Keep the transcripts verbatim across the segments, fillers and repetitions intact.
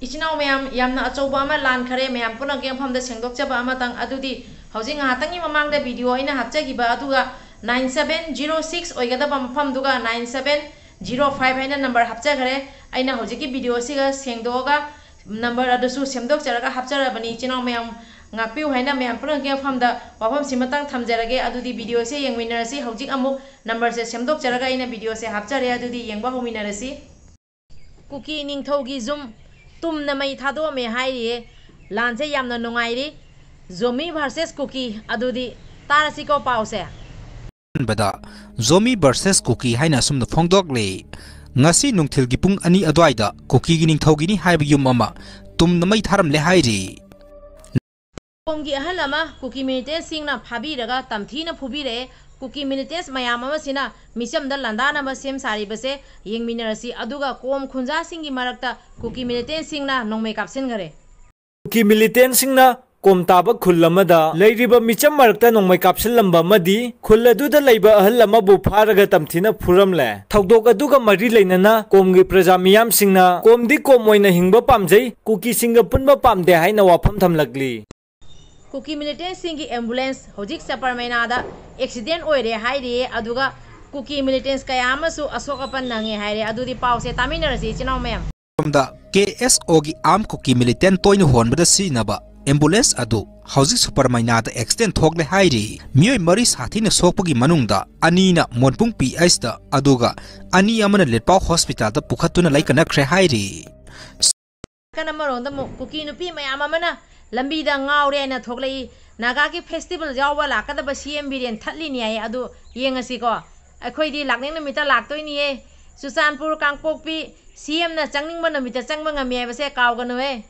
ꯏꯆꯤꯟ ꯏꯅꯥꯎ ꯃꯌꯥꯝ, ꯌꯥꯝꯅ ꯑꯆꯧꯕ ꯑꯃ ꯂꯥꯟꯈꯔꯦ꯫ ꯃꯌꯥꯝ ꯄꯨꯝꯅꯃꯛꯀꯤ ꯃꯐꯝꯗ ꯁꯦꯡꯗꯣꯛꯆꯕ ꯑꯃꯇꯪ꯫ ꯑꯗꯨꯗꯤ ꯍꯧꯖꯤꯛ ꯉꯥꯏꯍꯥꯛꯇꯪꯒꯤ ꯃꯃꯥꯡꯗ video ꯑꯩꯅ ꯍꯥꯞꯆꯈꯤꯕ ꯑꯗꯨꯒ nine seven zero six ꯑꯣꯏꯒꯗꯕ ꯃꯐꯝꯗꯨꯒ nine seven zero five ꯍꯥꯏꯅ number ꯍꯥꯞꯆꯈꯔꯦ꯫ ꯑꯩꯅ ꯍꯧꯖꯤꯛꯀꯤ video ꯑꯁꯤꯒ ꯁꯦꯡꯗꯣꯛꯑꯒ number ꯑꯗꯨꯁꯨ ꯁꯦꯝꯗꯣꯛꯆꯔꯒ ꯍꯥꯞꯆꯔꯕꯅꯤ꯫ ꯏꯆꯤꯟ ꯏꯅꯥꯎ ꯃꯌꯥꯝ ꯉꯥꯛꯄꯤꯌꯨ ꯍꯥꯏꯅ ꯃꯌꯥꯝ ꯄꯨꯝꯅꯃꯛꯀꯤ ꯃꯐꯝꯗ ꯋꯥꯐꯝꯁꯤꯃꯇꯪ ꯊꯝꯖꯔꯒꯦ꯫ ꯑꯗꯨꯗꯤ video ꯁꯦ ꯌꯦꯡꯃꯤꯟꯅꯔꯁꯤ꯫ ꯍꯧꯖꯤꯛ ꯑꯃꯨꯛ number ꯁꯦ ꯁꯦꯝꯗꯣꯛꯆꯔꯒ ꯑꯩꯅ video ꯁꯦ ꯍꯥꯞꯆꯔꯦ꯫ ꯑꯗꯨꯗꯤ ꯌꯦꯡꯕ ꯍꯧꯃꯤꯟꯅꯔꯁꯤ꯫ ꯀꯨꯀꯤ ꯅꯤꯡꯊꯧꯒꯤ ꯌꯨꯝ ꯇꯨꯝꯅ ꯃꯩ ꯊꯥꯗꯣꯛꯑꯝꯃꯦ ꯍꯥꯏꯔꯤꯌꯦ꯫ ꯂꯥꯟꯁꯦ ꯌꯥꯝꯅ ꯅꯨꯡꯉꯥꯏꯔꯤ꯫ ꯖꯣꯃꯤ versus ꯀꯨꯀꯤ ꯑꯗꯨꯗꯤ ꯇꯥꯔꯁꯤꯀꯣ ꯄꯥꯎꯁꯦ꯫ ꯑꯍꯥꯟꯕꯗ ꯖꯣꯃꯤ versus ꯀꯨꯀꯤ ꯍꯥꯏꯅ ꯑꯁꯨꯝꯅ ꯐꯣꯡꯗꯣꯛꯂꯤ꯫ ꯉꯁꯤ ꯅꯨꯡꯊꯤꯜꯒꯤ ꯄꯨꯡ ꯑꯅꯤ ꯑꯗꯨꯋꯥꯏꯗ ꯀꯨꯀꯤꯒꯤ ꯅꯤꯡꯊꯧꯒꯤꯅꯤ ꯍꯥꯏꯕ ꯌꯨꯝ ꯑꯃ ꯇꯨꯝꯅ ꯃꯩ ꯊꯥꯔꯝꯂꯦ ꯍꯥꯏꯔꯤ꯫ ꯀꯣꯝꯒꯤ ꯑꯍꯜ ꯑꯃ ꯀꯨꯀꯤ militantꯁꯤꯡꯅ ꯐꯥꯕꯤꯔꯒ ꯇꯝꯊꯤꯅ ꯐꯨꯕꯤꯔꯛꯑꯦ꯫ ꯀꯨꯀꯤ militants ꯃꯌꯥꯝ ꯑꯃꯁꯤꯅ ꯃꯤꯆꯝꯗ ꯂꯥꯟꯗꯥꯅꯕ ꯁꯦꯝ ꯁꯥꯔꯤꯕꯁꯦ ꯌꯦꯡꯃꯤꯟꯅꯔꯁꯤ꯫ ꯑꯗꯨꯒ ꯀꯣꯝ ꯈꯨꯟꯖꯥꯁꯤꯡꯒꯤ ꯃꯔꯛꯇ ꯀꯨꯀꯤ militantꯁꯤꯡꯅ ꯅꯣꯡꯃꯩ ꯀꯥꯞꯁꯤꯟꯈꯔꯦ꯫ ꯀꯨꯀꯤ militantꯁꯤꯡꯅ ꯀꯣꯝ ꯇꯥꯕ ꯈꯨꯜ ꯑꯃꯗ ꯂꯩꯔꯤꯕ ꯃꯤꯆꯝ ꯃꯔꯛꯇ ꯅꯣꯡꯃꯩ ꯀꯥꯞꯁꯤꯜꯂꯝꯕ ꯑꯃꯗꯤ ꯈꯨꯜ ꯑꯗꯨꯗ ꯂꯩꯕ ꯑꯍꯜ ꯑꯃꯕꯨ ꯐꯥꯔꯒ ꯇꯝꯊꯤꯅ ꯐꯨꯔꯝꯂꯦ꯫ ꯊꯧꯗꯣꯛ ꯑꯗꯨꯒ ꯃꯔꯤ ꯂꯩꯅꯅ ꯀꯣꯝꯒꯤ ꯄ꯭ꯔꯖꯥ ꯃꯤꯌꯥꯝꯁꯤꯡꯅ ꯀꯣꯝꯗꯤ ꯀꯣꯝ ꯑꯣꯏꯅ ꯍꯤꯡꯕ ꯄꯥꯝꯖꯩ, ꯀꯨꯀꯤꯁꯤꯡꯒ ꯄꯨꯟꯕ ꯄꯥꯝꯗꯦ ꯍꯥꯏꯅ ꯋꯥꯐꯝ ꯊꯝꯂꯛꯂꯤ꯫ ꯀꯨꯀꯤ militantꯁꯤꯡꯒꯤ ambulance ꯍꯧꯖꯤꯛ ꯆꯄꯔꯃꯩꯅꯥꯗ accident ꯑꯣꯏꯔꯦ ꯍꯥꯏꯔꯤꯌꯦ꯫ ꯑꯗꯨꯒ ꯀꯨꯀꯤ militants ꯀꯌꯥ ꯑꯃꯁꯨ ꯑꯁꯣꯛ ꯑꯄꯟ ꯅꯪꯉꯦ ꯍꯥꯏꯔꯦ꯫ ꯑꯗꯨꯗꯤ ꯄꯥꯎꯁꯦ ꯇꯥꯃꯤꯟꯅꯔꯁꯤ ꯏꯆꯤꯟ ꯏꯅꯥꯎ ꯃꯌꯥꯝ꯫ ꯁꯣꯝꯗ KSOꯒꯤ armed ꯀꯨꯀꯤ militant ꯇꯣꯏꯅ ꯍꯣꯟꯕꯗ ꯁꯤꯖꯤꯟꯅꯕ ambulance ꯑꯗꯨ ꯍꯧꯖꯤꯛ ꯁꯨꯄꯔꯃꯩꯅꯥꯗ accident ꯊꯣꯛꯂꯦ ꯍꯥꯏꯔꯤ꯫ ꯃꯤꯑꯣꯏ ꯃꯔꯤ ꯁꯥꯊꯤꯅ ꯁꯣꯛꯄꯒꯤ ꯃꯅꯨꯡꯗ ꯑꯅꯤꯅ ꯃꯣꯟꯄꯨꯡ PHꯗ, ꯑꯗꯨꯒ ꯑꯅꯤ ꯑꯃꯅ ꯂꯤꯠꯄꯥꯎ hospitalꯗ ꯄꯨꯈꯠꯇꯨꯅ ꯂꯩꯀꯠꯅꯈ꯭ꯔꯦ ꯍꯥꯏꯔꯤ꯫ ꯅꯥꯀꯟ ꯑꯃꯔꯣꯝꯗ ꯑꯃꯨꯛ ꯀꯨꯀꯤ ꯅꯨꯄꯤ ꯃꯌꯥꯝ ꯑꯃꯅ ꯂꯝꯕꯤꯗ ꯉꯥꯎꯔꯦ ꯍꯥꯏꯅ ꯊꯣꯛꯂꯛꯏ꯫ ꯅꯥꯒꯥꯒꯤ festival ꯌꯥꯎꯕ ꯂꯥꯛꯀꯗꯕ CM ꯕꯤꯔꯦꯟ ꯊꯠꯂꯤꯅꯤ ꯍꯥꯏ꯫ ꯑꯗꯨ ꯌꯦꯡꯉꯁꯤꯀꯣ꯫ ꯑꯩꯈꯣꯏꯗꯤ ꯂꯥꯛꯅꯤꯡ ꯅꯨꯃꯤꯠꯇ ꯂꯥꯛꯇꯣꯏꯅꯤꯌꯦ꯫ ꯆꯨꯔꯆꯥꯟꯄꯨꯔ, ꯀꯥꯡꯄꯣꯛꯄꯤ, CMꯅ ꯆꯪꯅꯤꯡꯕ ꯅꯨꯃꯤꯠꯇ ꯆꯪꯕ ꯉꯝꯃꯤ ꯍꯥꯏꯕꯁꯦ ꯀꯥꯎꯒꯅꯨꯍꯦ꯫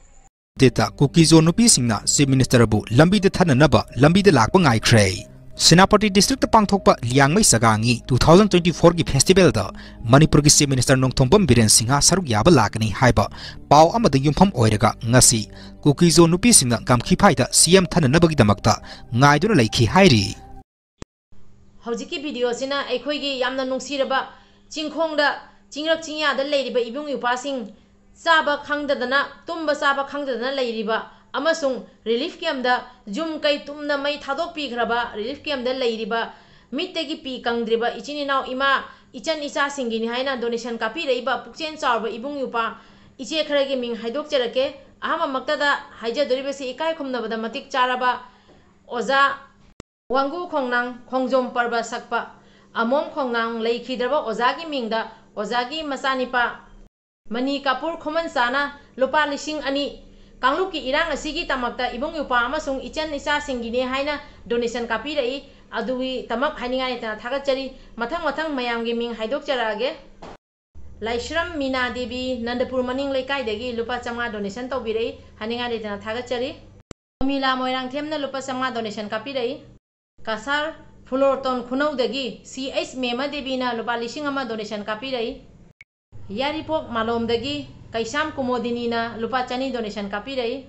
ꯗꯦꯠꯇ ꯀꯨꯀꯤꯖꯣ ꯅꯨꯄꯤꯁꯤꯡꯅ Chief Ministerꯕꯨ ꯂꯝꯕꯤꯗ ꯊꯠꯅꯅꯕ ꯂꯝꯕꯤꯗ ꯂꯥꯛꯄ ꯉꯥꯏꯈ꯭ꯔꯦ꯫ ꯁꯦꯅꯥꯄꯇꯤ districtꯇ ꯄꯥꯡꯊꯣꯛꯄ ꯂꯤꯌꯥꯡꯃꯩ ꯆꯒꯥꯡꯒꯤ two thousand twenty-fourꯒꯤ festivalꯗ ꯃꯅꯤꯄꯨꯔꯒꯤ Chief Minister ꯅꯣꯡꯊꯣꯝꯕꯝ ꯕꯤꯔꯦꯟ ꯁꯤꯡꯍ ꯁꯔꯨꯛ ꯌꯥꯕ ꯂꯥꯛꯀꯅꯤ ꯍꯥꯏꯕ ꯄꯥꯎ ꯑꯃꯗ ꯌꯨꯝꯐꯝ ꯑꯣꯏꯔꯒ ꯉꯁꯤ ꯀꯨꯀꯤꯖꯣ ꯅꯨꯄꯤꯁꯤꯡꯅ ꯒꯝꯈꯤꯐꯥꯏꯗ CM ꯊꯠꯅꯅꯕꯒꯤꯗꯃꯛꯇ ꯉꯥꯏꯗꯨꯅ ꯂꯩꯈꯤ ꯍꯥꯏꯔꯤ꯫ ꯍꯧꯖꯤꯛꯀꯤ videoꯁꯤꯅ ꯑꯩꯈꯣꯏꯒꯤ ꯌꯥꯝꯅ ꯅꯨꯡꯁꯤꯔꯕ ꯆꯤꯡꯈꯣꯡꯗ, ꯆꯤꯡꯔꯛ ꯆꯤꯡꯌꯥꯗ ꯂꯩꯔꯤꯕ ꯏꯕꯨꯡ ꯏꯄ꯭ꯋꯥꯁꯤꯡ, ꯆꯥꯕ ꯈꯪꯗꯗꯅ, ꯇꯨꯝꯕ ꯆꯥꯕ ꯈꯪꯗꯗꯅ ꯂꯩꯔꯤꯕ ꯑꯃꯁꯨꯡ relief campꯇ ꯌꯨꯝ ꯀꯩ ꯇꯨꯝꯅ ꯃꯩ ꯊꯥꯗꯣꯛꯄꯤꯈ꯭ꯔꯕ relief campꯇ ꯂꯩꯔꯤꯕ ꯃꯤꯠꯇꯒꯤ ꯄꯤ ꯀꯪꯗ꯭ꯔꯤꯕ ꯏꯆꯤꯟ ꯏꯅꯥꯎ ꯏꯃꯥ ꯏꯆꯟ ꯏꯆꯥꯁꯤꯡꯒꯤꯅꯤ ꯍꯥꯏꯅ donation ꯀꯥꯞꯄꯤꯔꯛꯏꯕ ꯄꯨꯛꯆꯦꯜ ꯆꯥꯎꯔꯕ ꯏꯕꯨꯡ ꯏꯄ꯭ꯋꯥ ꯏꯆꯦ ꯈꯔꯒꯤ ꯃꯤꯡ ꯍꯥꯏꯗꯣꯛꯆꯔꯛꯀꯦ꯫ ꯑꯍꯥꯟꯕꯃꯛꯇꯗ ꯍꯥꯏꯖꯗꯣꯔꯤꯕꯁꯤ ꯏꯀꯥꯏ ꯈꯨꯝꯅꯕꯗ ꯃꯇꯤꯛ ꯆꯥꯔꯕ ꯑꯣꯖꯥ ꯋꯥꯡꯒꯨ ꯈꯣꯡꯅꯥꯡ ꯈꯣꯡꯖꯣꯝ ꯄꯔꯕ ꯁꯛꯄ ꯑꯃꯣꯝ ꯈꯣꯡꯅꯥꯡ ꯂꯩꯈꯤꯗ꯭ꯔꯕ ꯑꯣꯖꯥꯒꯤ ꯃꯤꯡꯗ ꯑꯣꯖꯥꯒꯤ ꯃꯆꯥꯅꯤꯄꯥ ꯃꯅꯤ ꯀꯥꯄꯨꯔ ꯈꯨꯃꯟꯆꯥꯅ ꯂꯨꯄꯥ ꯂꯤꯁꯤꯡ ꯑꯅꯤ ꯀꯥꯡꯂꯨꯞꯀꯤ ꯏꯔꯥꯡ ꯑꯁꯤꯒꯤꯗꯃꯛꯇ ꯏꯕꯨꯡ ꯏꯄ꯭ꯋꯥ ꯑꯃꯁꯨꯡ ꯏꯆꯟ ꯏꯆꯥꯁꯤꯡꯒꯤꯅꯦ ꯍꯥꯏꯅ donation ꯀꯥꯞꯄꯤꯔꯛꯏ꯫ ꯑꯗꯨꯒꯤꯗꯃꯛ ꯍꯥꯏꯅꯤꯡꯉꯥꯏ ꯂꯩꯇꯅ ꯊꯥꯒꯠꯆꯔꯤ꯫ ꯃꯊꯪ ꯃꯊꯪ ꯃꯌꯥꯝꯒꯤ ꯃꯤꯡ ꯍꯥꯏꯗꯣꯛꯆꯔꯛꯑꯒꯦ꯫ ꯂꯥꯏꯁ꯭ꯔꯝ ꯃꯤꯅꯥ ꯗꯦꯕꯤ, ꯅꯟꯗꯄꯨꯔ ꯃꯅꯤꯡ ꯂꯩꯀꯥꯏꯗꯒꯤ ꯂꯨꯄꯥ ꯆꯥꯝꯃꯉꯥ donation ꯇꯧꯕꯤꯔꯛꯏ, ꯍꯥꯏꯅꯤꯡꯉꯥꯏ ꯂꯩꯇꯅ ꯊꯥꯒꯠꯆꯔꯤ꯫ ꯄ꯭ꯔꯣꯃꯤꯂꯥ ꯃꯣꯏꯔꯥꯡꯊꯦꯝꯅ ꯂꯨꯄꯥ ꯆꯥꯝꯃꯉꯥ donation ꯀꯥꯞꯄꯤꯔꯛꯏ꯫ ꯀꯁꯥꯔ ꯐꯨꯂꯣꯔꯇꯣꯟ ꯈꯨꯅꯧꯗꯒꯤ ꯁꯤ ꯑꯩꯆ ꯃꯦꯃ ꯗꯦꯕꯤꯅ ꯂꯨꯄꯥ ꯂꯤꯁꯤꯡ ꯑꯃ donation ꯀꯥꯞꯄꯤꯔꯛꯏ꯫ ꯌꯥꯏꯔꯤꯄꯣꯛ ꯃꯥꯂꯣꯝꯗꯒꯤ ꯀꯩꯁꯥꯝ ꯀꯨꯃꯣꯗꯤꯅꯤꯅ ꯂꯨꯄꯥ ꯆꯅꯤ donation ꯀꯥꯞꯄꯤꯔꯛꯏ꯫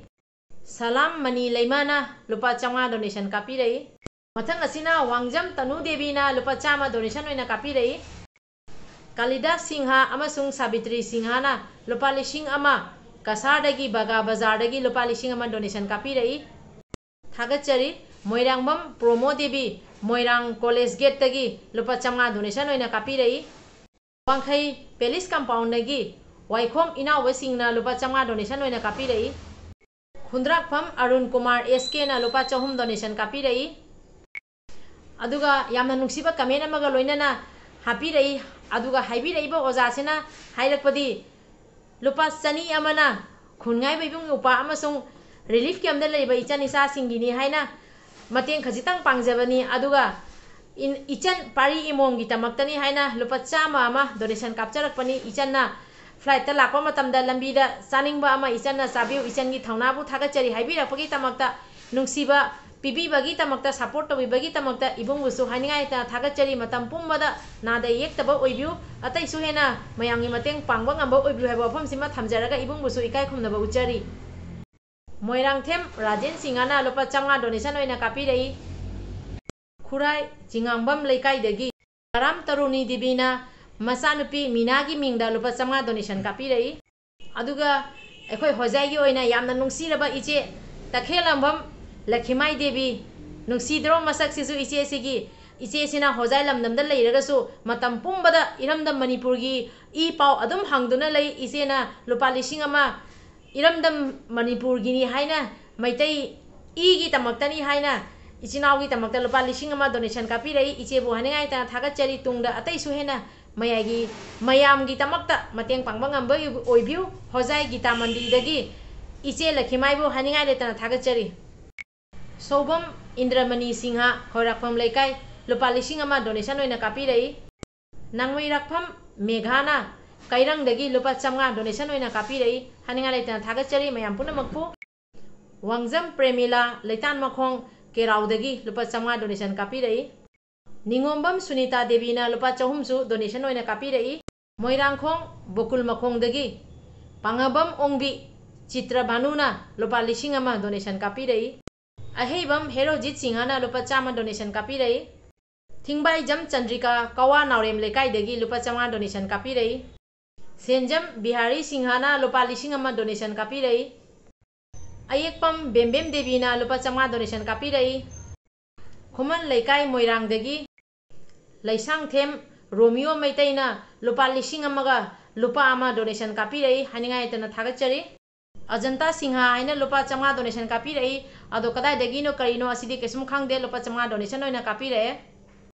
ꯁꯂꯥꯝ ꯃꯅꯤ ꯂꯩꯃꯥꯅ ꯂꯨꯄꯥ ꯆꯥꯝꯃꯉꯥ donation ꯀꯥꯞꯄꯤꯔꯛꯏ꯫ ꯃꯊꯪ ꯑꯁꯤꯅ ꯋꯥꯡꯖꯝ ꯇꯅꯨ ꯗꯦꯕꯤꯅ ꯂꯨꯄꯥ ꯆꯥꯝꯃ donation ꯑꯣꯏꯅ ꯀꯥꯞꯄꯤꯔꯛꯏ꯫ ꯀꯥꯂꯤꯗꯥꯁ ꯁꯤꯡꯍ ꯑꯃꯁꯨꯡ ꯁꯥꯕꯤꯇ꯭ꯔꯤ ꯁꯤꯡꯍꯅ ꯂꯨꯄꯥ ꯂꯤꯁꯤꯡ ꯑꯃ, ꯀꯁꯥꯔꯗꯒꯤ ꯕꯒꯥ ꯕꯖꯥꯔꯗꯒꯤ ꯂꯨꯄꯥ ꯂꯤꯁꯤꯡ ꯑꯃ donation ꯀꯥꯞꯄꯤꯔꯛꯏ꯫ ꯊꯥꯒꯠꯆꯔꯤ꯫ ꯃꯣꯏꯔꯥꯡꯕꯝ ꯄ꯭ꯔꯣꯃꯣ ꯗꯦꯕꯤ, ꯃꯣꯏꯔꯥꯡ ꯀꯣꯂꯦꯖ ꯒꯦꯠꯇꯒꯤ ꯂꯨꯄꯥ ꯆꯥꯝꯃꯉꯥ donation ꯑꯣꯏꯅ ꯀꯥꯞꯄꯤꯔꯛꯏ꯫ ꯋꯥꯡꯈꯩ ꯄꯦꯂꯤꯁ ꯀꯝꯄꯥꯎꯟꯗꯒꯤ ꯋꯥꯏꯈꯣꯝ ꯏꯅꯥꯎꯕꯁꯤꯡꯅ ꯂꯨꯄꯥ ꯆꯥꯝꯃꯉꯥ donation ꯑꯣꯏꯅ ꯀꯥꯞꯄꯤꯔꯛꯏ꯫ ꯈꯨꯟꯗ꯭ꯔꯥꯛꯐꯝ ꯑꯔꯨꯟ ꯀꯨꯃꯥꯔ ꯑꯦꯁ ꯀꯦꯅ ꯂꯨꯄꯥ ꯆꯍꯨꯝ donation ꯀꯥꯞꯄꯤꯔꯛꯏ꯫ ꯑꯗꯨꯒ ꯌꯥꯝꯅ ꯅꯨꯡꯁꯤꯕ comment ꯑꯃꯒ ꯂꯣꯏꯅꯅ ꯍꯥꯞꯄꯤꯔꯛꯏ꯫ ꯑꯗꯨꯒ ꯍꯥꯏꯕꯤꯔꯛꯏꯕ ꯑꯣꯖꯥꯁꯤꯅ ꯍꯥꯏꯔꯛꯄꯗꯤ, ꯂꯨꯄꯥ ꯆꯅꯤ ꯑꯃꯅ ꯈꯨꯟꯉꯥꯏꯕ ꯏꯕꯨꯡ ꯏꯄ꯭ꯋꯥ ꯑꯃꯁꯨꯡ relief campꯇ ꯂꯩꯔꯤꯕ ꯏꯆꯟ ꯏꯆꯥꯁꯤꯡꯒꯤꯅꯤ ꯍꯥꯏꯅ ꯃꯇꯦꯡ ꯈꯖꯤꯛꯇꯪ ꯄꯥꯡꯖꯕꯅꯤ꯫ ꯑꯗꯨꯒ ꯏꯟ-, ꯏꯆꯟ ꯄꯥꯔꯤ ꯏꯃꯣꯝꯒꯤꯗꯃꯛꯇꯅꯤ ꯍꯥꯏꯅ ꯂꯨꯄꯥ ꯆꯥꯝꯃ ꯑꯃ donation ꯀꯥꯞꯆꯔꯛꯄꯅꯤ꯫ ꯏꯆꯟꯅ flightꯇ ꯂꯥꯛꯄ ꯃꯇꯝꯗ ꯂꯝꯕꯤꯗ ꯆꯥꯅꯤꯡꯕ ꯑꯃ ꯏꯆꯟꯅ ꯆꯥꯕꯤꯌꯨ, ꯏꯆꯟꯒꯤ ꯊꯧꯅꯥꯕꯨ ꯊꯥꯒꯠꯆꯔꯤ ꯍꯥꯏꯕꯤꯔꯛꯄꯒꯤꯗꯃꯛꯇ, ꯅꯨꯡꯁꯤꯕ ꯄꯤꯕꯤꯕꯒꯤꯗꯃꯛꯇ, support ꯇꯧꯕꯤꯕꯒꯤꯗꯃꯛꯇ ꯏꯕꯨꯡꯕꯨꯁꯨ ꯍꯥꯏꯅꯤꯡꯉꯥꯏ ꯂꯩꯇꯅ ꯊꯥꯒꯠꯆꯔꯤ꯫ ꯃꯇꯝ ꯄꯨꯝꯕꯗ ꯅꯥꯗ ꯌꯦꯛꯇꯕ ꯑꯣꯏꯕꯤꯌꯨ, ꯑꯇꯩꯁꯨ ꯍꯦꯟꯅ ꯃꯌꯥꯝꯒꯤ ꯃꯇꯦꯡ ꯄꯥꯡꯕ ꯉꯝꯕ ꯑꯣꯏꯕꯤꯌꯨ ꯍꯥꯏꯕ ꯋꯥꯐꯝꯁꯤꯃ ꯊꯝꯖꯔꯒ ꯏꯕꯨꯡꯕꯨꯁꯨ ꯏꯀꯥꯏ ꯈꯨꯝꯅꯕ ꯎꯠꯆꯔꯤ꯫ ꯃꯣꯏꯔꯥꯡꯊꯦꯝ ꯔꯥꯖꯦꯟ ꯁꯤꯡꯍꯅ ꯂꯨꯄꯥ ꯆꯥꯝꯃꯉꯥ donation ꯑꯣꯏꯅ ꯀꯥꯞꯄꯤꯔꯛꯏ꯫ ꯈꯨꯔꯥꯏ ꯆꯤꯉꯥꯡꯕꯝ ꯂꯩꯀꯥꯏꯗꯒꯤ ꯔꯥꯝ ꯇꯔꯨꯅꯤ ꯗꯦꯕꯤꯅ ꯃꯆꯥꯅꯨꯄꯤ ꯃꯤꯅꯥꯒꯤ ꯃꯤꯡꯗ ꯂꯨꯄꯥ ꯆꯥꯝꯃꯉꯥ donation ꯀꯥꯞꯄꯤꯔꯛꯏ꯫ ꯑꯗꯨꯒ ꯑꯩꯈꯣꯏ ꯍꯣꯖꯥꯏꯒꯤ ꯑꯣꯏꯅ ꯌꯥꯝꯅ ꯅꯨꯡꯁꯤꯔꯕ ꯏꯆꯦ ꯇꯈꯦꯜꯂꯝꯕꯝ ꯂꯈꯤꯃꯥꯏ ꯗꯦꯕꯤ, ꯅꯨꯡꯁꯤꯗ꯭ꯔꯣ ꯃꯁꯛꯁꯤꯁꯨ ꯏꯆꯦꯁꯤꯒꯤ? ꯏꯆꯦꯁꯤꯅ ꯍꯣꯖꯥꯏ ꯂꯝꯗꯝꯗ ꯂꯩꯔꯒꯁꯨ ꯃꯇꯝ ꯄꯨꯝꯕꯗ ꯏꯔꯝꯗꯝ ꯃꯅꯤꯄꯨꯔꯒꯤ ꯏ ꯄꯥꯎ ꯑꯗꯨꯝ ꯍꯪꯗꯨꯅ ꯂꯩ꯫ ꯏꯆꯦꯅ ꯂꯨꯄꯥ ꯂꯤꯁꯤꯡ ꯑꯃ ꯏꯔꯝꯗꯝ ꯃꯅꯤꯄꯨꯔꯒꯤꯅꯤ ꯍꯥꯏꯅ ꯃꯩꯇꯩ ꯏꯒꯤꯗꯃꯛꯇꯅꯤ ꯍꯥꯏꯅ ꯏꯆꯤꯟ ꯏꯅꯥꯎꯒꯤꯗꯃꯛꯇ ꯂꯨꯄꯥ ꯂꯤꯁꯤꯡ ꯑꯃ donation ꯀꯥꯞꯄꯤꯔꯛꯏ꯫ ꯏꯆꯦꯕꯨ ꯍꯥꯏꯅꯤꯡꯉꯥꯏ ꯂꯩꯇꯅ ꯊꯥꯒꯠꯆꯔꯤ꯫ ꯇꯨꯡꯗ ꯑꯇꯩꯁꯨ ꯍꯦꯟꯅ ꯃꯌꯥꯏꯒꯤ, ꯃꯌꯥꯝꯒꯤꯗꯃꯛꯇ ꯃꯇꯦꯡ ꯄꯥꯡꯕ ꯉꯝꯕ ꯑꯣꯏꯕꯤꯌꯨ꯫ ꯍꯣꯖꯥꯏ ꯒꯤꯇꯥ ꯃꯟꯗꯤꯔꯗꯒꯤ ꯏꯆꯦ ꯂꯈꯤꯃꯥꯏꯕꯨ ꯍꯥꯏꯅꯤꯡꯉꯥꯏ ꯂꯩꯇꯅ ꯊꯥꯒꯠꯆꯔꯤ꯫ ꯁꯧꯕꯝ ꯏꯟꯗ꯭ꯔꯃꯅꯤ ꯁꯤꯡꯍ, ꯈꯣꯏꯔꯥꯛꯐꯝ ꯂꯩꯀꯥꯏ, ꯂꯨꯄꯥ ꯂꯤꯁꯤꯡ ꯑꯃ donation ꯑꯣꯏꯅ ꯀꯥꯞꯄꯤꯔꯛꯏ꯫ ꯅꯥꯡꯃꯩꯔꯥꯛꯐꯝ ꯃꯦꯘꯥꯅ ꯀꯩꯔꯪꯗꯒꯤ ꯂꯨꯄꯥ ꯆꯥꯝꯃꯉꯥ donation ꯑꯣꯏꯅ ꯀꯥꯞꯄꯤꯔꯛꯏ꯫ ꯍꯥꯏꯅꯤꯡꯉꯥꯏ ꯂꯩꯇꯅ ꯊꯥꯒꯠꯆꯔꯤ ꯃꯌꯥꯝ ꯄꯨꯝꯅꯃꯛꯄꯨ꯫ ꯋꯥꯡꯖꯝ ꯄ꯭ꯔꯦꯃꯤꯂꯥ, ꯂꯩꯇꯥꯟꯃꯈꯣꯡ ꯀꯦꯔꯥꯎꯗꯒꯤ ꯂꯨꯄꯥ ꯆꯥꯝꯃꯉꯥ donation ꯀꯥꯞꯄꯤꯔꯛꯏ꯫ ꯅꯤꯉꯣꯝꯕꯝ ꯁꯨꯅꯤꯇꯥ ꯗꯦꯕꯤꯅ ꯂꯨꯄꯥ ꯆꯍꯨꯝꯁꯨ donation ꯑꯣꯏꯅ ꯀꯥꯞꯄꯤꯔꯛꯏ꯫ ꯃꯣꯏꯔꯥꯡꯈꯣꯡ ꯕꯣꯀꯨꯜ ꯃꯈꯣꯡꯗꯒꯤ ꯄꯥꯡꯉꯕꯝ ꯑꯣꯡꯕꯤ ꯆꯤꯇ꯭ꯔ ꯚꯥꯅꯨꯅ ꯂꯨꯄꯥ ꯂꯤꯁꯤꯡ ꯑꯃ donation ꯀꯥꯞꯄꯤꯔꯛꯏ꯫ ꯑꯍꯩꯕꯝ ꯍꯦꯔꯣꯖꯤꯠ ꯁꯤꯡꯍꯅ ꯂꯨꯄꯥ ꯆꯥꯝꯃ donation ꯀꯥꯞꯄꯤꯔꯛꯏ꯫ ꯊꯤꯡꯕꯥꯏꯖꯝ ꯆꯟꯗ꯭ꯔꯤꯀꯥ, ꯀꯋꯥ ꯅꯥꯎꯔꯦꯝ ꯂꯩꯀꯥꯏꯗꯒꯤ ꯂꯨꯄꯥ ꯆꯥꯝꯃꯉꯥ donation ꯀꯥꯞꯄꯤꯔꯛꯏ꯫ ꯁꯦꯟꯖꯝ ꯕꯤꯍꯥꯔꯤ ꯁꯤꯡꯍꯅ ꯂꯨꯄꯥ ꯂꯤꯁꯤꯡ ꯑꯃ donation ꯀꯥꯞꯄꯤꯔꯛꯏ꯫ ꯑꯌꯦꯛꯄꯝ ꯕꯦꯝꯕꯦꯝ ꯗꯦꯕꯤꯅ ꯂꯨꯄꯥ ꯆꯥꯝꯃꯉꯥ donation ꯀꯥꯞꯄꯤꯔꯛꯏ꯫ ꯈꯨꯃꯟ ꯂꯩꯀꯥꯏ ꯃꯣꯏꯔꯥꯡꯗꯒꯤ ꯂꯩꯁꯥꯡꯊꯦꯝ ꯔꯣꯃꯤꯌꯣ ꯃꯩꯇꯩꯅ ꯂꯨꯄꯥ ꯂꯤꯁꯤꯡ ꯑꯃꯒ ꯂꯨꯄꯥ ꯑꯃ donation ꯀꯥꯞꯄꯤꯔꯛꯏ꯫ ꯍꯥꯏꯅꯤꯡꯉꯥꯏ ꯂꯩꯇꯅ ꯊꯥꯒꯠꯆꯔꯤ꯫ ꯑꯖꯟꯇꯥ ꯁꯤꯡꯍ ꯍꯥꯏꯅ ꯂꯨꯄꯥ ꯆꯥꯝꯃꯉꯥ donation ꯀꯥꯞꯄꯤꯔꯛꯏ꯫ ꯑꯗꯣ ꯀꯗꯥꯏꯗꯒꯤꯅꯣ ꯀꯔꯤꯅꯣ ꯑꯁꯤꯗꯤ ꯀꯩꯁꯨꯝ ꯈꯪꯗꯦ, ꯂꯨꯄꯥ ꯆꯥꯝꯃꯉꯥ donation ꯑꯣꯏꯅ ꯀꯥꯞꯄꯤꯔꯛꯑꯦ꯫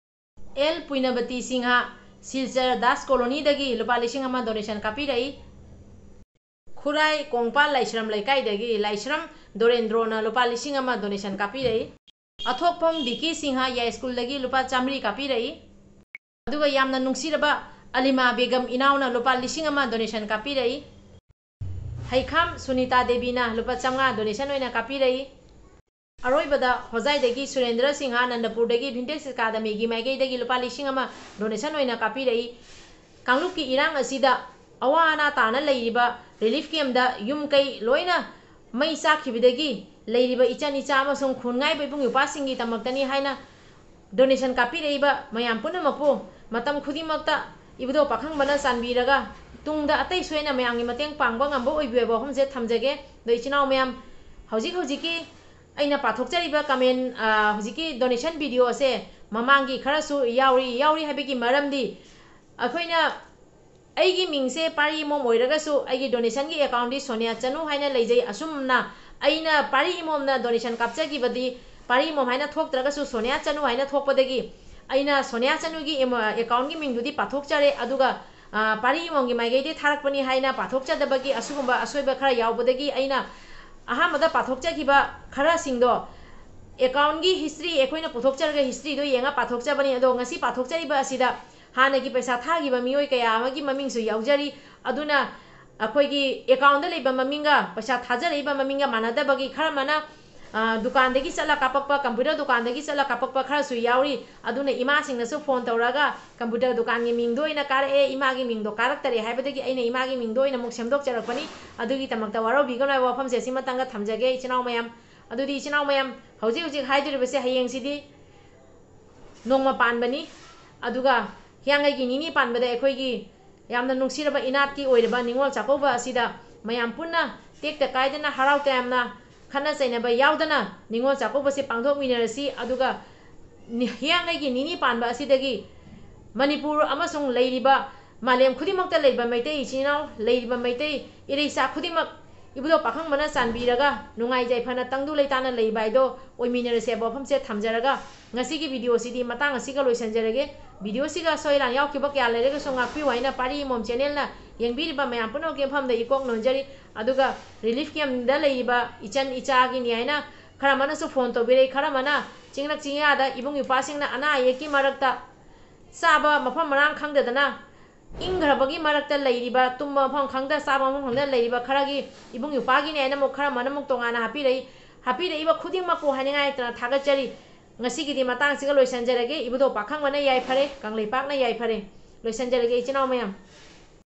ꯑꯦꯜ ꯄꯨꯏꯅꯕꯇꯤ ꯁꯤꯡꯍ, ꯁꯤꯜꯆꯔ ꯗꯥꯁ ꯀꯣꯂꯣꯅꯤꯗꯒꯤ ꯂꯨꯄꯥ ꯂꯤꯁꯤꯡ ꯑꯃ donation ꯀꯥꯞꯄꯤꯔꯛꯏ꯫ ꯈꯨꯔꯥꯏ ꯀꯣꯡꯄꯥꯜ ꯂꯥꯏꯁ꯭ꯔꯝ ꯂꯩꯀꯥꯏꯗꯒꯤ ꯂꯥꯏꯁ꯭ꯔꯝ ꯗꯣꯔꯦꯟꯗ꯭ꯔꯣꯅ ꯂꯨꯄꯥ ꯂꯤꯁꯤꯡ ꯑꯃ donation ꯀꯥꯞꯄꯤꯔꯛꯏ꯫ ꯑꯊꯣꯛꯐꯝ ꯕꯤꯀꯤ ꯁꯤꯡꯍ ꯌꯥꯏꯁ꯭ꯀꯨꯜꯗꯒꯤ ꯂꯨꯄꯥ ꯆꯥꯝꯃꯔꯤ ꯀꯥꯞꯄꯤꯔꯛꯏ꯫ ꯑꯗꯨꯒ ꯌꯥꯝꯅ ꯅꯨꯡꯁꯤꯔꯕ ꯑꯂꯤꯃꯥ ꯕꯦꯒꯝ ꯏꯅꯥꯎꯅ ꯂꯨꯄꯥ ꯂꯤꯁꯤꯡ ꯑꯃ donation ꯀꯥꯞꯄꯤꯔꯛꯏ꯫ ꯍꯩꯈꯥꯝ ꯁꯨꯅꯤꯇꯥ ꯗꯦꯕꯤꯅ ꯂꯨꯄꯥ ꯆꯥꯝꯃꯉꯥ donation ꯑꯣꯏꯅ ꯀꯥꯞꯄꯤꯔꯛꯏ꯫ ꯑꯔꯣꯏꯕꯗ ꯍꯣꯖꯥꯏꯗꯒꯤ ꯁꯨꯔꯦꯟꯗ꯭ꯔ ꯁꯤꯡꯍ, ꯅꯟꯗꯄꯨꯔꯗꯒꯤ Vintage Academyꯒꯤ ꯃꯥꯏꯀꯩꯗꯒꯤ ꯂꯨꯄꯥ ꯂꯤꯁꯤꯡ ꯑꯃ donation ꯑꯣꯏꯅ ꯀꯥꯞꯄꯤꯔꯛꯏ꯫ ꯀꯥꯡꯂꯨꯞꯀꯤ ꯏꯔꯥꯡ ꯑꯁꯤꯗ ꯑꯋꯥ ꯑꯅꯥ ꯇꯥꯅ ꯂꯩꯔꯤꯕ relief campꯇ ꯌꯨꯝ ꯀꯩ ꯂꯣꯏꯅ ꯃꯩ ꯆꯥꯛꯈꯤꯕꯗꯒꯤ ꯂꯩꯔꯤꯕ ꯏꯆꯟ ꯏꯆꯥ ꯑꯃꯁꯨꯡ ꯈꯨꯟꯉꯥꯏꯕ ꯏꯕꯨꯡ ꯏꯄ꯭ꯋꯥꯁꯤꯡꯒꯤꯗꯃꯛꯇꯅꯤ ꯍꯥꯏꯅ donation ꯀꯥꯞꯄꯤꯔꯛꯏꯕ ꯃꯌꯥꯝ ꯄꯨꯝꯅꯃꯛꯄꯨ ꯃꯇꯝ ꯈꯨꯗꯤꯡꯃꯛꯇ ꯏꯕꯨꯙꯧ ꯄꯥꯈꯪꯕꯅ ꯆꯥꯟꯕꯤꯔꯒ ꯇꯨꯡꯗ ꯑꯇꯩ ꯁꯣꯏꯅ ꯃꯌꯥꯝꯒꯤ ꯃꯇꯦꯡ ꯄꯥꯡꯕ ꯉꯝꯕ ꯑꯣꯏꯕꯤꯌꯨ ꯍꯥꯏꯕ ꯋꯥꯐꯝꯁꯦ ꯊꯝꯖꯒꯦ꯫ ꯑꯗꯣ ꯏꯆꯤꯟ ꯏꯅꯥꯎ ꯃꯌꯥꯝ, ꯍꯧꯖꯤꯛ ꯍꯧꯖꯤꯛꯀꯤ ꯑꯩꯅ ꯄꯥꯊꯣꯛꯆꯔꯤꯕ comment, ꯑ, ꯍꯧꯖꯤꯛꯀꯤ donation video ꯑꯁꯦ ꯃꯃꯥꯡꯒꯤ ꯈꯔꯁꯨ ꯌꯥꯎꯔꯤ꯫ ꯌꯥꯎꯔꯤ ꯍꯥꯏꯕꯒꯤ ꯃꯔꯝꯗꯤ ꯑꯩꯈꯣꯏꯅ, ꯑꯩꯒꯤ ꯃꯤꯡꯁꯦ ꯄꯥꯔꯤ ꯏꯃꯣꯝ ꯑꯣꯏꯔꯒꯁꯨ ꯑꯩꯒꯤ donationꯒꯤ accountꯗꯤ ꯁꯣꯅꯤꯌꯥ ꯆꯅꯨ ꯍꯥꯏꯅ ꯂꯩꯖꯩ꯫ ꯑꯁꯨꯝꯅ ꯑꯩꯅ ꯄꯥꯔꯤ ꯏꯃꯣꯝꯅ donation ꯀꯥꯞꯆꯈꯤꯕꯗꯤ ꯄꯥꯔꯤ ꯏꯃꯣꯝ ꯍꯥꯏꯅ ꯊꯣꯛꯇ꯭ꯔꯒꯁꯨ ꯁꯣꯅꯤꯌꯥ ꯆꯅꯨ ꯍꯥꯏꯅ ꯊꯣꯛꯄꯗꯒꯤ ꯑꯩꯅ ꯁꯣꯅꯤꯌꯥ ꯆꯅꯨꯒꯤ ꯏꯃꯣ-, accountꯒꯤ ꯃꯤꯡꯗꯨꯗꯤ ꯄꯥꯊꯣꯛꯆꯔꯦ꯫ ꯑꯗꯨꯒ, ꯑ, ꯄꯥꯔꯤ ꯏꯃꯣꯝꯒꯤ ꯃꯥꯏꯀꯩꯗꯒꯤ ꯊꯥꯔꯛꯄꯅꯤ ꯍꯥꯏꯅ ꯄꯥꯊꯣꯛꯆꯗꯕꯒꯤ ꯑꯁꯤꯒꯨꯝꯕ ꯑꯁꯣꯏꯕ ꯈꯔ ꯌꯥꯎꯕꯗꯒꯤ ꯑꯩꯅ ꯑꯍꯥꯟꯕꯗ ꯄꯥꯊꯣꯛꯆꯈꯤꯕ ꯈꯔꯁꯤꯡꯗꯣ, accountꯒꯤ history ꯑꯩꯈꯣꯏꯅ ꯄꯨꯊꯣꯛꯆꯔꯒ historyꯗꯣ ꯌꯦꯡꯉ ꯄꯥꯊꯣꯛꯆꯕꯅꯤ꯫ ꯑꯗꯣ ꯉꯁꯤ ꯄꯥꯊꯣꯛꯆꯔꯤꯕ ꯑꯁꯤꯗ ꯍꯥꯟꯅꯒꯤ ꯄꯩꯁꯥ ꯊꯥꯈꯤꯕ ꯃꯤꯑꯣꯏ ꯀꯌꯥ ꯑꯃꯒꯤ ꯃꯃꯤꯡꯁꯨ ꯌꯥꯎꯖꯔꯤ꯫ ꯑꯗꯨꯅ ꯑꯩꯈꯣꯏꯒꯤ accountꯗ ꯂꯩꯕ ꯃꯃꯤꯡꯒ ꯄꯩꯁꯥ ꯊꯥꯖꯔꯛꯏꯕ ꯃꯃꯤꯡꯒ ꯃꯥꯟꯅꯗꯕꯒꯤ ꯈꯔ ꯑꯃꯅ, ꯑ, ꯗꯨꯀꯥꯟꯗꯒꯤ ꯆꯠꯂ ꯀꯥꯞꯄꯛꯄ, computer ꯗꯨꯀꯥꯟꯗꯒꯤ ꯆꯠꯂ ꯀꯥꯞꯄꯛꯄ ꯈꯔꯁꯨ ꯌꯥꯎꯔꯤ꯫ ꯑꯗꯨꯅ ꯏꯃꯥꯁꯤꯡꯅꯁꯨ phone ꯇꯧꯔꯒ computer ꯗꯨꯀꯥꯟꯒꯤ ꯃꯤꯡꯗꯣ ꯑꯣꯏꯅ ꯀꯥꯔꯛꯑꯦ, ꯏꯃꯥꯒꯤ ꯃꯤꯡꯗꯣ ꯀꯥꯔꯛꯇꯔꯦ ꯍꯥꯏꯕꯗꯒꯤ ꯑꯩꯅ ꯏꯃꯥꯒꯤ ꯃꯤꯡꯗꯣ ꯑꯣꯏꯅ ꯑꯃꯨꯛ ꯁꯦꯝꯗꯣꯛꯆꯔꯛꯄꯅꯤ꯫ ꯑꯗꯨꯒꯤꯗꯃꯛꯇ ꯋꯥꯔꯧꯕꯤꯒꯅꯨ ꯍꯥꯏꯕ ꯋꯥꯐꯝꯁꯦ ꯁꯤꯃꯇꯪꯒ ꯊꯝꯖꯒꯦ, ꯏꯆꯤꯟ ꯏꯅꯥꯎ ꯃꯌꯥꯝ꯫ ꯑꯗꯨꯗꯤ ꯏꯆꯤꯟ ꯏꯅꯥꯎ ꯃꯌꯥꯝ, ꯍꯧꯖꯤꯛ ꯍꯧꯖꯤꯛ ꯍꯥꯏꯗꯣꯔꯤꯕꯁꯦ ꯍꯌꯦꯡꯁꯤꯗꯤ ꯅꯣꯡꯃ ꯄꯥꯟꯕꯅꯤ꯫ ꯑꯗꯨꯒ ꯍꯤꯌꯥꯡꯒꯩꯒꯤ ꯅꯤꯅꯤ ꯄꯥꯟꯕꯗ ꯑꯩꯈꯣꯏꯒꯤ ꯌꯥꯝꯅ ꯅꯨꯡꯁꯤꯔꯕ ꯏꯅꯥꯠꯀꯤ ꯑꯣꯏꯔꯕ ꯅꯤꯉꯣꯜ ꯆꯥꯛꯀꯧꯕ ꯑꯁꯤꯗ ꯃꯌꯥꯝ ꯄꯨꯟꯅ ꯇꯦꯛꯇ ꯀꯥꯏꯗꯅ ꯍꯔꯥꯎ ꯇꯌꯥꯝꯅ ꯈꯠꯅ ꯆꯩꯅꯕ ꯌꯥꯎꯗꯅ ꯅꯤꯉꯣꯜ ꯆꯥꯛꯀꯧꯕꯁꯦ ꯄꯥꯡꯊꯣꯛꯃꯤꯟꯅꯔꯁꯤ꯫ ꯑꯗꯨꯒ ꯅꯤ-, ꯍꯤꯌꯥꯡꯒꯩꯒꯤ ꯅꯤꯅꯤ ꯄꯥꯟꯕ ꯑꯁꯤꯗꯒꯤ ꯃꯅꯤꯄꯨꯔ ꯑꯃꯁꯨꯡ ꯂꯩꯔꯤꯕ ꯃꯥꯂꯦꯝ ꯈꯨꯗꯤꯡꯃꯛꯇ ꯂꯩꯕ ꯃꯩꯇꯩ ꯏꯆꯤꯟ ꯏꯅꯥꯎ, ꯂꯩꯔꯤꯕ ꯃꯩꯇꯩ ꯏꯔꯩꯆꯥ ꯈꯨꯗꯤꯡꯃꯛ ꯏꯕꯨꯙꯧ ꯄꯥꯈꯪꯕꯅ ꯆꯥꯟꯕꯤꯔꯒ ꯅꯨꯡꯉꯥꯏ ꯌꯥꯏꯐꯅ ꯇꯪꯗꯨ ꯂꯩꯇꯥꯅ ꯂꯩꯕ ꯍꯥꯏꯗꯣ ꯑꯣꯏꯃꯤꯟꯅꯔꯁꯦ ꯍꯥꯏꯕ ꯋꯥꯐꯝꯁꯦ ꯊꯝꯖꯔꯒ, ꯉꯁꯤꯒꯤ videoꯁꯤꯗꯤ ꯃꯇꯥꯡ ꯑꯁꯤꯒ ꯂꯣꯏꯁꯤꯟꯖꯔꯒꯦ꯫ Videoꯁꯤꯒ ꯑꯁꯣꯏ ꯑꯔꯥꯟ ꯌꯥꯎꯈꯤꯕ ꯀꯌꯥ ꯂꯩꯔꯒꯁꯨ ꯉꯥꯛꯄꯤꯌꯨ ꯍꯥꯏꯅ ꯄꯥꯔꯤ ꯏꯃꯣꯝ channelꯅ ꯌꯦꯡꯕꯤꯔꯤꯕ ꯃꯌꯥꯝ ꯄꯨꯝꯅꯃꯛꯀꯤ ꯃꯐꯝꯗ ꯏꯀꯣꯛ ꯅꯣꯟꯖꯔꯤ꯫ ꯑꯗꯨꯒ relief campꯗ ꯂꯩꯔꯤꯕ ꯏꯆꯟ ꯏꯆꯥꯒꯤꯅꯤ ꯍꯥꯏꯅ ꯈꯔ ꯑꯃꯅꯁꯨ phone ꯇꯧꯕꯤꯔꯛꯏ, ꯈꯔ ꯑꯃꯅ ꯆꯤꯡꯂꯛ ꯆꯤꯡꯌꯥꯗ ꯏꯕꯨꯡ ꯏꯄ꯭ꯋꯥꯁꯤꯡꯅ ꯑꯅꯥ ꯑꯌꯦꯛꯀꯤ ꯃꯔꯛꯇ ꯆꯥꯕ ꯃꯐꯝ ꯃꯔꯥꯡ ꯈꯪꯗꯗꯅ ꯏꯪꯈ꯭ꯔꯕꯒꯤ ꯃꯔꯛꯇ ꯂꯩꯔꯤꯕ, ꯇꯨꯝꯕ ꯃꯐꯝ ꯈꯪꯗ, ꯆꯥꯕ ꯃꯐꯝ ꯈꯪꯗ ꯂꯩꯔꯤꯕ ꯈꯔꯒꯤ ꯏꯕꯨꯡ ꯏꯄ꯭ꯋꯥꯒꯤꯅꯦ ꯍꯥꯏꯅ ꯑꯃꯨꯛ ꯈꯔ ꯑꯃꯅ ꯑꯃꯨꯛ ꯇꯣꯉꯥꯟꯅ ꯍꯥꯞꯄꯤꯔꯛꯏ꯫ ꯍꯥꯞꯄꯤꯔꯛꯏꯕ ꯈꯨꯗꯤꯡꯃꯛꯄꯨ ꯍꯥꯏꯅꯤꯡꯉꯥꯏ ꯂꯩꯇꯅ ꯊꯥꯒꯠꯆꯔꯤ꯫ ꯉꯁꯤꯒꯤꯗꯤ ꯃꯇꯥꯡꯁꯤꯒ ꯂꯣꯏꯁꯤꯟꯖꯔꯒꯦ꯫ ꯏꯕꯨꯙꯧ ꯄꯥꯈꯪꯕꯅ ꯌꯥꯏꯐꯔꯦ, ꯀꯪꯂꯩꯄꯥꯛꯅ ꯌꯥꯏꯐꯔꯦ꯫ ꯂꯣꯏꯁꯤꯟꯖꯔꯒꯦ ꯏꯆꯤꯟ ꯏꯅꯥꯎ ꯃꯌꯥꯝ꯫